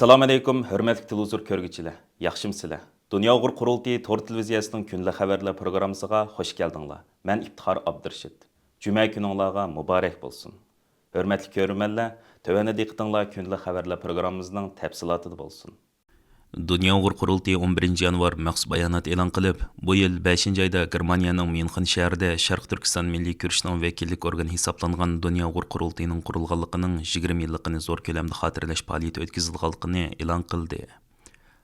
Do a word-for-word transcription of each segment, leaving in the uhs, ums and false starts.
ئەسسالامۇئەلەيكۇم، ھۆرمەتلىك تېلېۋىزور كۆرگۈچىلەر، ياخشىمۇسىلەر؟ دۇنيا ئۇيغۇر قۇرۇلتىيى تور تېلېۋىزىيەسىنىڭ كۈندىلىك خەۋەرلەر پروگراممىسىغا خۇش كەلدىڭلار. مەن ئىپتىخار ئابدۇرېشىت. جۈمە كۈنۈڭلارغا مۇبارەك بولسۇن. ھۆرمەتلىك كۆرۈرمەنلەر، تۆۋەندە دىققىتىڭلار كۈندىلىك خەۋەرلەر پروگراممىمىزنىڭ تەپسىلاتىدا بولسۇن. دۇنيا ئۇيغۇر قۇرۇلتىيى ئون بىرىنچى يانۋار مەخسۇس بايانات ئېلان قىلىپ، بۇ يىل بەشىنچى ئايدا گېرمانىيەنىڭ ميۇنخېن شەھىرىدە شەرقىي تۈركىستان مىللىي كۈرىشىنىڭ ۋەكىللىك ئورگىنى ھېسابلانغان دۇنيا ئۇيغۇر قۇرۇلتىيىنىڭ قۇرۇلغانلىقىنىڭ يىگىرمە يىللىقىنى زور كۆلەمدە خاتىرىلەش پائالىيىتى ئۆتكۈزۈلىدىغانلىقىنى ئېلان قىلدى.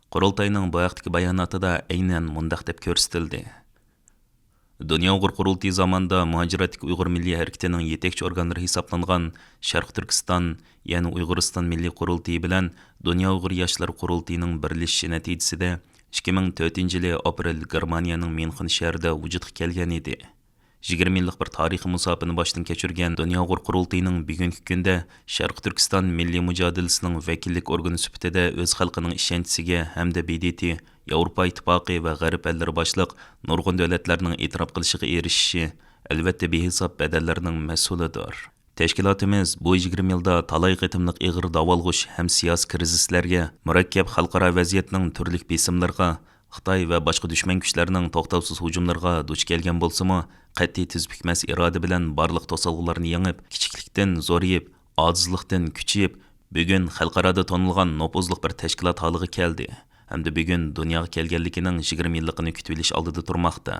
قۇرۇلتاينىڭ بۇ ھەقتىكى باياناتىدا ئەينەن مۇنداق دەپ كۆرسىتىلدى. دۇنيا ئۇيغۇر قۇرۇلتىيى زامانىدا مۇھاجىرەتتىكى ئۇيغۇر مىللىي ھەرىكىتىنىڭ يېتەكچى ئورگانلىرى ھېسابلانغان شەرقىي تۈركىستان، يەنى ئۇيغۇرىستان مىللىي قۇرۇلتىيى بىلەن دۇنيا ئۇيغۇر ياشلىرى قۇرۇلتىيىنىڭ بىرلىشىشى نەتىجىسىدە، ئىككى مىڭ تۆتىنچى يىلى ئاپرېل گېرمانىيەنىڭ ميۇنخېن شەھىرىدە ۋۇجۇدقا كەلگەن ئىدى. يىگىرمە يىللىق بىر تارىخىي مۇساپىنى باشتىن كەچۈرگەن دۇنيا ئۇيغۇر قۇرۇلتىيىنىڭ بۈگۈنكى كۈندە شەرقىي تۈركىستان مىللىي مۇجادىلىسىنىڭ ۋەكىللىك ئورگىنى سۈپىتىدە ئۆز خەلقىنىڭ ئىشەنچىسىگە ھەمدە ب د ت، ياۋروپا ئىتتىپاقى ۋە غەرب ئەللىرى باشلىق نۇرغۇن دۆلەتلەرنىڭ ئېتىراپ قىلىشىغا ئېرىشىشى، ئەلۋەتتە، بىھېساب بەدەللەرنىڭ مەھسۇلىدۇر. تەشكىلاتىمىز بۇ يىگىرمە يىلدا تالاي قېتىملىق ئېغىر داۋالغۇش ھەم سىياسىي كىرىزىسلەرگە، مۇرەككەپ خەلقئارا ۋەزىيەتنىڭ تۈرلۈك بېسىملىرىغا، خىتاي ۋە باشقا دۈشمەن كۈچلەرنىڭ توختاۋسىز ھۇجۇملىرىغا دۇچ كەلگەن بولسىمۇ، قەتئىي تىز پۈكمەس ئىرادە بىلەن بارلىق توسالغۇلارنى يېڭىپ، كىچىكلىكتىن زورىيىپ، ئاجىزلىقتىن كۈچىيىپ، بۈگۈن خەلقئارادا تونۇلغان نوپۇزلۇق بىر تەشكىلات ھالىغا كەلدى ھەمدە بۈگۈن دۇنياغا كەلگەنلىكىنىڭ يىگىرمە يىللىقىنى كۈتۈۋېلىش ئالدىدا تۇرماقتا.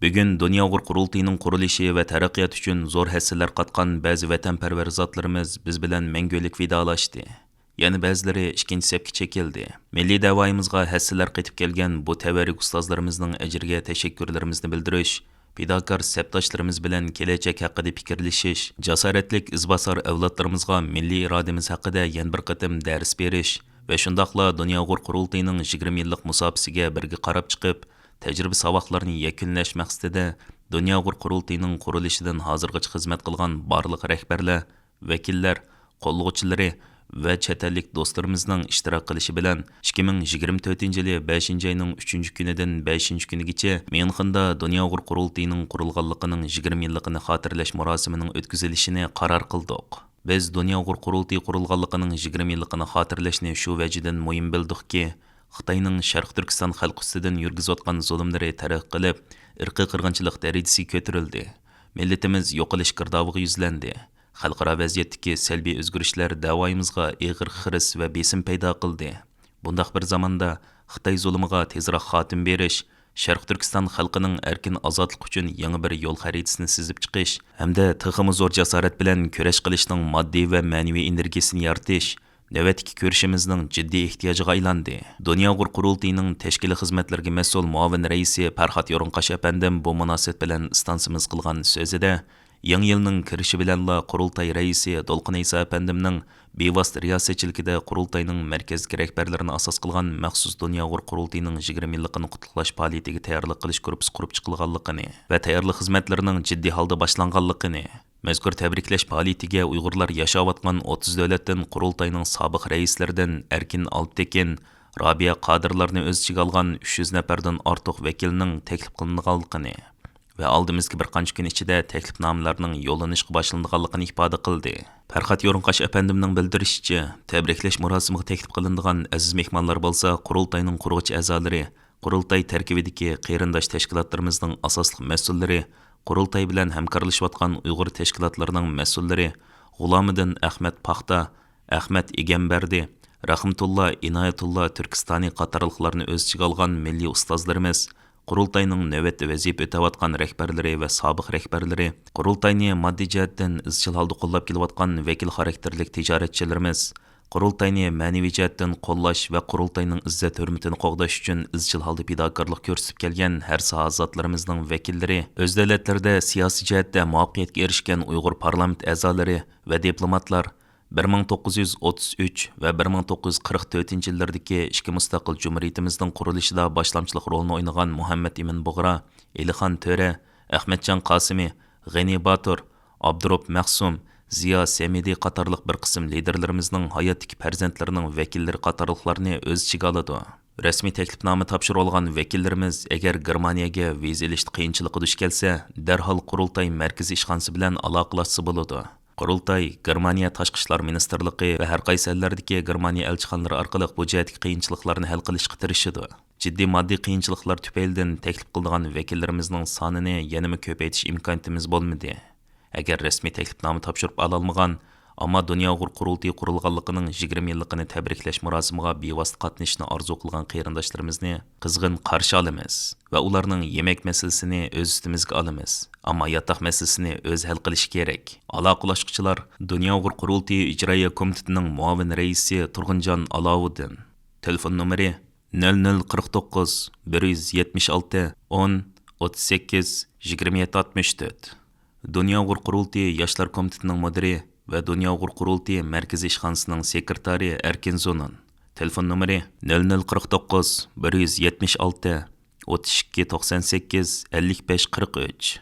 بۈگۈن دۇنيا ئۇيغۇر قۇرۇلتىيىنىڭ قۇرۇلۇشى ۋە تەرەققىياتى ئۈچۈن زور ھەسسىلەر قاتقان بەزى ۋەتەنپەرۋەر زاتلىرىمىز بىز بىلەن مەڭگۈلۈك ۋىدالاشتى. يەنە بەزىلىرى ئىككىنچى سەپكە چېكىلدى. مىللىي دەۋايىمىزغا ھەسسىلەر قېتىپ كەلگەن بۇ تەۋەررۈك ئۇستازلىرىمىزنىڭ ئەجرىگە تەشەككۈرلىرىمىزنى بىلدۈرۈش، پىداكار سەپداشلىرىمىز بىلەن كېلەچەك ھەققىدە پىكىرلىشىش، جاسارەتلىك ئىزباسار ئەۋلادلىرىمىزغا مىللىي ئىرادىمىز ھەققىدە يەنە بىر قېتىم دەرس بېرىش ۋە شۇنداقلا دۇنيا ئۇيغۇر قۇرۇلتىيىنىڭ يىگىرمە يىللىق مۇساپىسىگە بىرگە قاراپ چىقىپ، تەجرىبە ساۋاقلىرىنى يەكۈنلەش مەقسىتىدە دۇنيا ئۇيغۇر قۇرۇلتىيىنىڭ قۇرۇلۇشىدىن ھازىرغىچە خىزمەت قىلغان بارلىق رەھبەرلەر، ۋەكىللەر، قوللىغۇچىلىرى ۋە چەت ئەللىك دوستلىرىمىزنىڭ ئىشتىراك قىلىشى بىلەن، ئىككى مىڭ يىگىرمە تۆتىنچى يىلى بەشىنچى ئاينىڭ ئۈچىنچى كۈنىدىن بەشىنچى كۈنىگىچە ميۇنخېندا دۇنيا ئۇيغۇر قۇرۇلتىيىنىڭ قۇرۇلغانلىقىنىڭ يىگىرمە يىللىقىنى خاتىرىلەش مۇراسىمىنىڭ ئۆتكۈزۈلۈشىنى قارار قىلدۇق. بىز دۇنيا ئۇيغۇر قۇرۇلتىيى قۇرۇلغانلىقىنىڭ يىگىرمە يىللىقىنى خاتىرىلەشنى شۇ ۋەجىدىن مۇھىم بىلدۇقكى، خىتاينىڭ شەرقىي تۈركىستان خەلقى ئۈستىدىن يۈرگۈزۈۋاتقان زۇلۇملىرى تەرەققىي قىلىپ، ئىرقىي قىرغىنچىلىق دەرىجىسىگە كۆتۈرۈلدى. مىللىتىمىز يوقىلىش گىردابىغا يۈزلەندى. خەلقئارا ۋەزىيەتتىكى سەلبىي ئۆزگىرىشلەر دەۋايىمىزغا ئېغىر خىرىس ۋە بېسىم پەيدا قىلدى. بۇنداق بىر زاماندا خىتاي زۇلۇمىغا تېزراق خاتىمە بېرىش، شەرقىي تۈركىستان خەلقىنىڭ ئەركىن ئازادلىق ئۈچۈن يېڭى بىر يول خەرىتىسىنى سىزىپ چىقىش ھەمدە تېخىمۇ زور جاسارەت بىلەن كۈرەش قىلىشنىڭ ماددىي ۋە مەنىۋى ئېنېرگىيىسىنى يارىتىش نۆۋەتتىكى كۈرىشىمىزنىڭ جىددىي ئېھتىياجىغا ئايلاندى. دۇنيا ئۇيغۇر قۇرۇلتىيىنىڭ تەشكىلىي خىزمەتلىرىگە مەسئۇل مۇئاۋىن رەئىسى پەرھات يورۇنقاش ئەپەندىم بۇ مۇناسىۋەت بىلەن ئىستانسىمىزغا قىلغان سۆزىدە، يېڭى يىلنىڭ كىرىشى بىلەنلا قۇرۇلتاي رەئىسى دولقۇن ئەيسا ئەپەندىمنىڭ بىۋاسىتە رىياسەتچىلىكىدە قۇرۇلتاينىڭ مەركەزدىكى رەھبەرلىرىنى ئاساس قىلغان مەخسۇس دۇنيا ئۇيغۇر قۇرۇلتىيىنىڭ يىگىرمە يىللىقىنى قۇتلۇقلاش پائالىيىتىگە تەييارلىق قىلىش گۇرۇپپىسى قۇرۇپ چىقىلغانلىقىنى ۋە تەييارلىق خىزمەتلىرىنىڭ جىددىي ھالدا باشلانغانلىقىنى، مەزكۇر تەبرىكلەش پائالىيىتىگە ئۇيغۇرلار ياشاۋاتقان ئوتتۇز دۆلەتتىن قۇرۇلتاينىڭ سابىق رەئىسلىرىدىن ئەركىن ئالپتېكىن، رابىيە قادىرلارنى ئۆز ئىچىگە ئالغان ئۈچ يۈز نەپەردىن ئارتۇق ۋەكىلنىڭ تەكلىپ قىلىنغانلىقىنى ۋە ئالدىمىزدىكى بىر قانچە كۈن ئىچىدە تەكلىپنامىلەرنىڭ يوللىنىشقا باشلىنىدىغانلىقىنى ئىپادە قىلدى. پەرھات يورۇنقاش ئەپەندىمنىڭ بىلدۈرۈشىچە، تەبرىكلەش مۇراسىمىغا تەكلىپ قىلىنىدىغان ئەزىز مېھمانلار بولسا قۇرۇلتاينىڭ قۇرغۇچى ئەزالىرى، قۇرۇلتاي تەركىبىدىكى قېرىنداش تەشكىلاتلىرىمىزنىڭ ئاساسلىق مەسئۇللىرى، قۇرۇلتاي بىلەن ھەمكارلىشىۋاتقان ئۇيغۇر تەشكىلاتلىرىنىڭ مەسئۇللىرى، غۇلامىدىن ئەخمەت پاختا، ئەخمەت ئىگەمبەردى، رەھمىتۇللا ئىنايەتۇللا تۈركىستانى قاتارلىقلارنى ئۆز ئىچىگە ئالغان مىللىي ئۇستازلىرىمىز، قۇرۇلتاينىڭ نۆۋەتتە ۋەزىپە ئۆتەۋاتقان رەھبەرلىرى ۋە سابىق رەھبەرلىرى، قۇرۇلتاينى ماددىي جەھەتتىن ئىزچىل ھالدا قوللاپ كېلىۋاتقان ۋەكىل خاراكتېرلىك تىجارەتچىلىرىمىز، قۇرۇلتاينى مەنىۋى جەھەتتىن قوللاش ۋە قۇرۇلتاينىڭ ئىززەت-ھۆرمىتىنى قوغداش ئۈچۈن ئىزچىل ھالدا پىداكارلىق كۆرسىتىپ كەلگەن ھەر ساھە زاتلىرىمىزنىڭ ۋەكىللىرى، ئۆز دۆلەتلىرىدە سىياسىي جەھەتتە مۇۋەپپەقىيەتكە ئېرىشكەن ئۇيغۇر پارلامېنت ئەزالىرى ۋە دىپلوماتلار، بىر مىڭ توققۇز يۈز ئوتتۇز ئۈچ ۋە بىر مىڭ توققۇز يۈز قىرىق تۆتىنچى يىللىرىدىكى ئىككى مۇستەقىل جۇمھۇرىيىتىمىزنىڭ قۇرۇلۇشىدا باشلامچىلىق رولىنى ئوينىغان مۇھەممەد ئىمىن بۇغرا، ئېلىخان تۆرە، ئەخمەتجان قاسىمى، غېنى باتۇر، ئابدۇرۇپ مەخسۇم، زىيا سەمىدى قاتارلىق بىر قىسىم لىدېرلىرىمىزنىڭ ھاياتتىكى پەرزەنتلىرىنىڭ ۋەكىللىرى قاتارلىقلارنى ئۆز ئىچىگە ئالىدۇ. رەسمىي تەكلىپنامە تاپشۇرۇۋالغان ۋەكىللىرىمىز ئەگەر گېرمانىيەگە ۋىزا ئېلىشتا قىيىنچىلىققا دۇچ كەلسە، دەرھال قۇرۇلتاي مەركىزىي ئىشخانىسى بىلەن ئالاقىلاشسا بولىدۇ. قۇرۇلتاي گېرمانىيە تاشقى ئىشلار مىنىستىرلىقى ۋە ھەر قايسى ئەللەردىكى گېرمانىيە ئەلچىخانىلىرى ئارقىلىق بۇ جەھەتتىكى قىيىنچىلىقلارنى ھەل قىلىشقا تىرىشىدۇ. جىددىي ماددىي قىيىنچىلىقلار تۈپەيلىدىن تەكلىپ قىلىدىغان ۋەكىللىرىمىزنىڭ سانىنى يەنىمۇ كۆپەيتىش ئىمكانىيىتىمىز بولمىدى. ئەگەر رەسمىي تەكلىپنامە تاپشۇرۇپ ئالالمىغان، ئەمما دۇنيا ئۇيغۇر قۇرۇلتىيى قۇرۇلغانلىقىنىڭ يىگىرمە يىللىقىنى تەبرىكلەش مۇراسىمىغا بىۋاسىتە قاتنىشىشنى ئارزۇ قىلغان قېرىنداشلىرىمىزنى قىزغىن قارشى ئالىمىز ۋە ئۇلارنىڭ يېمەك مەسىلىسىنى ئۆز ئۈستىمىزگە ئالىمىز. ئەمما ياتاق مەسىلىسىنى ئۆزى ھەل قىلىشى كېرەك. ئالاقە ئۇلاشقۇچىلار دۇنيا ئۇيغۇر قۇرۇلتىيى ئىجرائىيە كومىتېتىنىڭ مۇئاۋىن رەئىسى تۇرغۇنجان ئالاۋۇدىن. تېلېفون نومۇرى: نۆل نۆل قىرىق توققۇز، بىر يۈز يەتمىش ئالتە، ئون، ئوتتۇز سەككىز، يىگىرمە يەتتە ئاتمىش تۆت. دۇنيا ئۇيغۇر قۇرۇلتىيى ياشلار كومىتېتىنىڭ مۇدىرى ۋە دۇنيا ئۇيغۇر قۇرۇلتىيى مەركىزىي ئىشخانىسىنىڭ سېكرېتارى ئەركىن زۇنۇن. تېلېفون نومۇرى: نۆل نۆل قىرىق توققۇز، بىر يۈز يەتمىش ئالتە، ئوتتۇز ئىككى، توقسان سەككىز، ئەللىك بەش، قىرىق ئۈچ.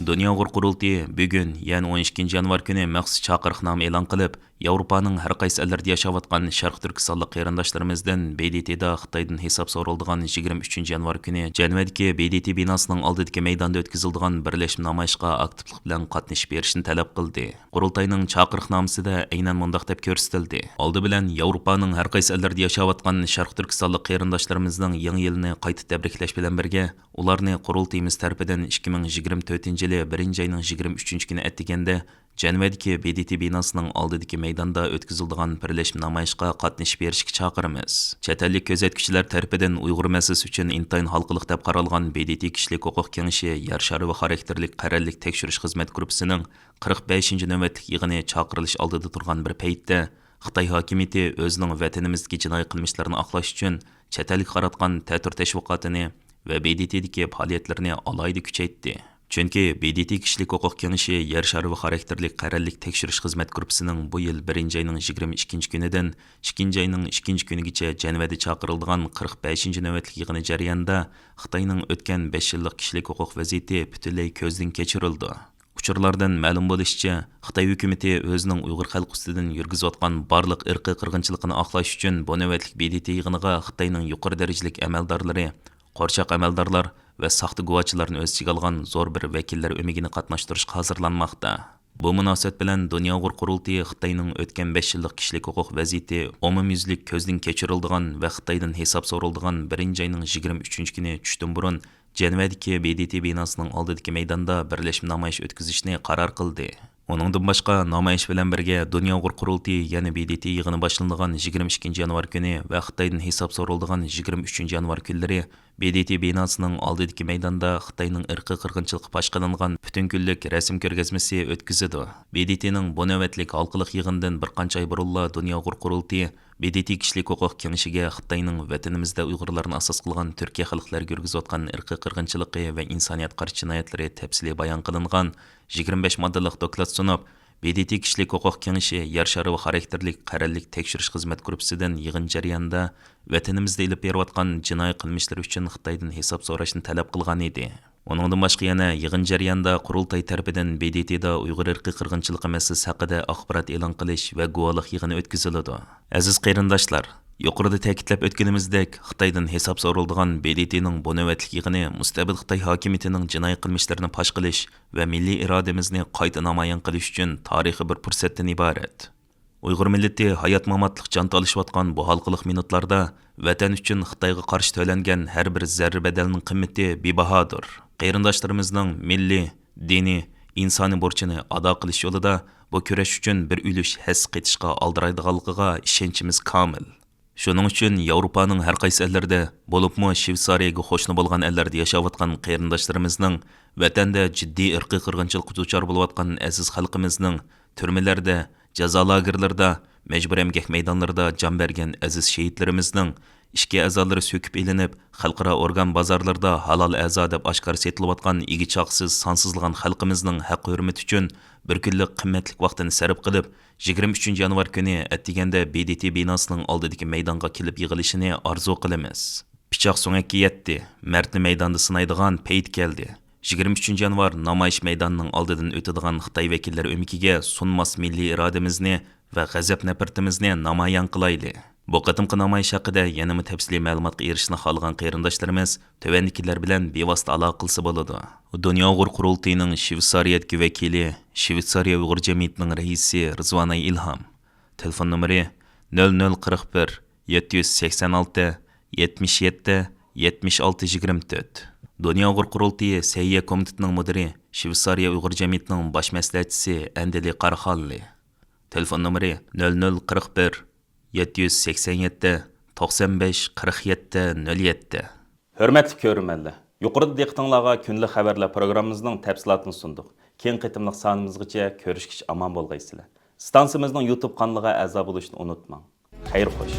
دۇنيا ئۇيغۇر قۇرۇلتىيى بۈگۈن، يەنى ئون ئىككىنچى يانۋار كۈنى مەخسۇس چاقىرىقنامە ئېلان قىلىپ، ياۋروپانىڭ ھەر قايسى ئەللىرىدە ياشاۋاتقان شەرقىي تۈركىستانلىق قېرىنداشلىرىمىزدىن ب د ت دا خىتايدىن ھېساب سورىلىدىغان يىگىرمە ئۈچىنچى يانۋار كۈنى جەنۋەدىكى ب د ت بىناسىنىڭ ئالدىدىكى مەيداندا ئۆتكۈزۈلىدىغان بىرلەشمە نامايىشقا ئاكتىپلىق بىلەن قاتنىشىپ بېرىشنى تەلەپ قىلدى. قۇرۇلتاينىڭ چاقىرىقنامىسىدە ئەينەن مۇنداق دەپ كۆرسىتىلدى: ئالدى بىلەن ياۋروپانىڭ ھەر قايسى ئەللىرىدە ياشاۋاتقان شەرقىي تۈركىستانلىق قېرىنداشلىرىمىزنىڭ يېڭى يىلىنى قايتا تەبرىكلەش بىلەن بىرگە، ئۇلارنى قۇرۇلتىيىمىز تەرىپىدىن ئىككى مىڭ يىگىرمە تۆتىنچى يىلى بىرىنچى ئاينىڭ يىگىرمە ئۈچىنچى كۈنى ئەتىگەندە جەنۋەدىكى ب د ت بىناسىنىڭ ئالدىدىكى مەيداندا ئۆتكۈزۈلىدىغان بىرلەشمە نامايىشقا قاتنىشىپ بېرىشكە چاقىرىمىز. چەت ئەللىك كۆزەتكۈچىلەر تەرىپىدىن ئۇيغۇر مەسىلىسى ئۈچۈن ئىنتايىن ھالقىلىق دەپ قارالغان ب د ت كىشىلىك ھوقۇق كېڭىشى يەر شارى ۋە خاراكتېرلىك قەرەللىك تەكشۈرۈش خىزمەت گۇرۇپپىسىنىڭ قىرىق بەشىنچى نۆۋەتلىك يىغىنى چاقىرىلىش ئالدىدا تۇرغان بىر پەيتتە، خىتاي ھاكىمىيىتى ئۆزىنىڭ ۋەتىنىمىزدىكى جىنايى قىلمىشلىرىنى ئاقلاش ئۈچۈن چەت ئەلگە قاراتقان تەتۈر تەشۋىقاتىنى ۋە ب د ت دىكى پائالىيەتلىرىنى ئالاھىدە كۈچەيتتى. چۈنكى ب د ت كىشىلىك ھوقۇق كېڭىشى يەر شارى ۋە خاراكتېرلىك قەرەللىك تەكشۈرۈش خىزمەت گۇرۇپپىسىنىڭ بۇ يىل بىرىنچى ئاينىڭ يىگىرمە ئىككىنچى كۈنىدىن ئىككىنچى ئاينىڭ ئىككىنچى كۈنىگىچە جەنۋەدە چاقىرىلىدىغان قىرىق بەشىنچى نۆۋەتلىك يىغىنى جەريانىدا خىتاينىڭ ئۆتكەن بەش يىللىق كىشىلىك ھوقۇق ۋەزىيىتى پۈتۈنلەي كۆزدىن كەچۈرۈلىدۇ. ئۇچۇرلاردىن مەلۇم بولۇشىچە، خىتاي ھۆكۈمىتى ئۆزىنىڭ ئۇيغۇر خەلقى ئۈستىدىن يۈرگۈزۈۋاتقان بارلىق ئىرقىي قىرغىنچىلىقىنى ئاقلاش ئۈچۈن بۇ نۆۋەتلىك ب د ت يىغىنىغا خىتاينىڭ يۇقىرى دەرىجىلىك ئەمەلدارلىرى، قورچاق ئەمەلدارلار ۋە ساختا گۇۋاچىلارنى ئۆز ئىچىگە ئالغان زور بىر ۋەكىللەر ئۆمىكىنى قاتناشتۇرۇشقا ھازىرلانماقتا. بۇ مۇناسىۋەت بىلەن دۇنيا ئۇيغۇر قۇرۇلتىيى خىتاينىڭ ئۆتكەن بەش يىللىق كىشىلىك ھوقۇق ۋەزىيىتى ئومۇميۈزلۈك كۆزدىن كەچۈرۈلىدىغان ۋە خىتايدىن ھېساب سورىلىدىغان بىرىنچى ئاينىڭ يىگىرمە ئۈچىنچى كۈنى چۈشتىن بۇرۇن جەنۋەدىكى ب د ت بىناسىنىڭ ئالدىدىكى مەيداندا بىرلەشمە نامايىش ئۆتكۈزۈشنى قارار قىلدى. ئۇنىڭدىن باشقا، نامايىش بىلەن بىرگە دۇنيا ئۇيغۇر قۇرۇلتىيى يەنە ب د ت يىغىنى باشلىنىدىغان يىگىرمە ئىككىنچى يانۋار كۈنى ۋە خىتايدىن ھېساب سورىلىدىغان يىگىرمە ئۈچىنچى يانۋار كۈنلىرى ب د ت بىناسىنىڭ ئالدىدىكى مەيداندا خىتاينىڭ ئىرقىي قىرغىنچىلىققا پاش قىلىنغان پۈتۈن كۈنلۈك رەسىم كۆرگەزمىسى ئۆتكۈزىدۇ. ب د ت نىڭ بۇ نۆۋەتلىك ھالقىلىق يىغىنىدىن بىر قانچە ئاي بۇرۇنلا دۇنيا ئۇيغۇر قۇرۇلتىيى ب د ت كىشىلىك ھوقۇق كېڭىشىگە خىتاينىڭ ۋەتىنىمىزدە ئۇيغۇرلارنى ئاساس قىلغان تۈركىي خەلقلەرگە يۈرگۈزۈۋاتقان ئىرقىي قىرغىنچىلىقى ۋە ئىنسانىيەتكە قارشى جىنايەتلىرى تەپسىلىي بايان قىلىنغان يىگىرمە بەش ماددىلىق دوكلات سۇنۇپ، ب د ت كىشىلىك ھوقۇق كېڭىشى يەر شارى ۋە خاراكتېرلىك قەرەللىك تەكشۈرۈش خىزمەت گۇرۇپپىسىدىن يىغىن جەريانىدا ۋەتىنىمىزدە ئېلىپ بېرىۋاتقان جىنايى قىلمىشلىرى ئۈچۈن خىتايدىن ھېساب سوراشنى تەلەپ قىلغان ئىدى. ئۇنىڭدىن باشقا يەنە يىغىن جەريانىدا قۇرۇلتاي تەرىپىدىن ب د ت دا ئۇيغۇر ئىرقىي قىرغىنچىلىقى مەسىلىسى ھەققىدە ئاخبارات ئېلان قىلىش ۋە گۇۋاھلىق يىغىنى ئۆتكۈزۈلىدۇ. ئەزىز قېرىنداشلار، يۇقىرىدا تەكىتلەپ ئۆتكىنىمىزدەك، خىتايدىن ھېساب سورىلىدىغان ب د ت نىڭ بۇ نۆۋەتلىك يىغىنى مۇستەبىت خىتاي ھاكىمىيىتىنىڭ جىنايى قىلمىشلىرىنى پاش قىلىش ۋە مىللىي ئىرادىمىزنى قايتا نامايان قىلىش ئۈچۈن تارىخىي بىر پۇرسەتتىن ئىبارەت. ئۇيغۇر مىللىتى ھايات-ماماتلىق جان تالىشىۋاتقان بۇ ھالقىلىق مىنۇتلاردا ۋەتەن ئۈچۈن خىتايغا قارشى تۆلەنگەن ھەر بىر زەررە بەدەلنىڭ قىممىتى بىباھادۇر. قېرىنداشلىرىمىزنىڭ مىللىي، دىنىي، ئىنسانىي بۇرچىنى ئادا قىلىش يولىدا بۇ كۈرەش ئۈچۈن بىر ئۈلۈش ھەسسە قېتىشقا ئالدىرايدىغانلىقىغا ئىشەنچىمىز كامىل. شۇنىڭ ئۈچۈن ياۋروپانىڭ ھەر قايسى ئەللىرىدە، بولۇپمۇ شۋېتسارىيەگە قوشنا بولغان ئەللەردە ياشاۋاتقان قېرىنداشلىرىمىزنىڭ، ۋەتەندە جىددىي ئىرقىي قىرغىنچىلىققا دۇچار بولۇۋاتقان ئەزىز خەلقىمىزنىڭ، تۈرمىلەردە، جازا لاگېرلىرىدا، مەجبۇرىي ئەمگەك مەيدانلىرىدا جان بەرگەن ئەزىز شېھىتلىرىمىزنىڭ، ئىچكى ئەزالىرى سۆكۈپ ئېلىنىپ، خەلقئارا ئورگان بازارلىرىدا ھالال ئەزا دەپ ئاشكارا سېتىلىۋاتقان ئىگە چاقىسىز سانسىزلىغان خەلقىمىزنىڭ ھەق-ھۆرمىتى ئۈچۈن بىر كۈنلۈك قىممەتلىك ۋاقتىنى سەرپ قىلىپ، يىگىرمە ئۈچىنچى يانۋار كۈنى ئەتىگەندە ب د ت بىناسىنىڭ ئالدىدىكى مەيدانغا كېلىپ يىغىلىشىنى ئارزۇ قىلىمىز. پىچاق سۆڭەككە يەتتى، مەردنى مەيداندا سىنايدىغان پەيت كەلدى. يىگىرمە ئۈچىنچى يانۋار نامايىش مەيدانىنىڭ ئالدىدىن ئۆتىدىغان خىتاي ۋەكىللەر ئۆمىكىگە سۇنماس مىللىي ئىرادىمىزنى ۋە غەزەپ-نەپرىتىمىزنى نامايان قىلايلى. بۇ قېتىمقى نامايىش ھەققىدە يەنىمۇ تەپسىلىي مەلۇماتقا ئېرىشىشنى خالىغان قېرىنداشلارىمىز تۆۋەندىكىلەر بىلەن بىۋاسىتە ئالاقە قىلسا بولىدۇ. دۇنيا ئۇيغۇر قۇرۇلتىيىنىڭ شۋېتسارىيەدىكى ۋەكىلى، شۋېتسارىيە ئۇيغۇر جەمئىيىتىنىڭ رەئىسى رىزۋاناي ئىلھام. تېلېفون نومۇرى: نۆل نۆل قىرىق بىر، يەتتە يۈز سەكسەن ئالتە، يەتمىش يەتتە، يەتمىش ئالتە يىگىرمە تۆت. دۇنيا ئۇيغۇر قۇرۇلتىيى سەھىيە كومىتېتىنىڭ مۇدىرى، شۋېتسارىيە ئۇيغۇر جەمئىيىتىنىڭ باش مەسلىھەتچىسى ئەندىلى قاراخانلى. تېلېفون نومۇرى: نۆل نۆل قىرىق بىر، يەتتە يۈز سەكسەن يەتتە، توقسان بەش، قىرىق يەتتە، نۆل يەتتە. ھۆرمەتلىك كۆرۈرمەنلەر، يۇقىرىدا دىققىتىڭلارغا كۈندىلىك خەۋەرلەر پروگراممىمىزنىڭ تەپسىلاتىنى سۇندۇق. كېيىنكى قېتىملىق سانىمىزغىچە كۆرۈشكىچە ئامان بولغايسىلەر. ئىستانسىمىزنىڭ يۇتۇب قانىلىغا ئەزا بولۇشنى ئۇنتۇماڭ. خەير خوش.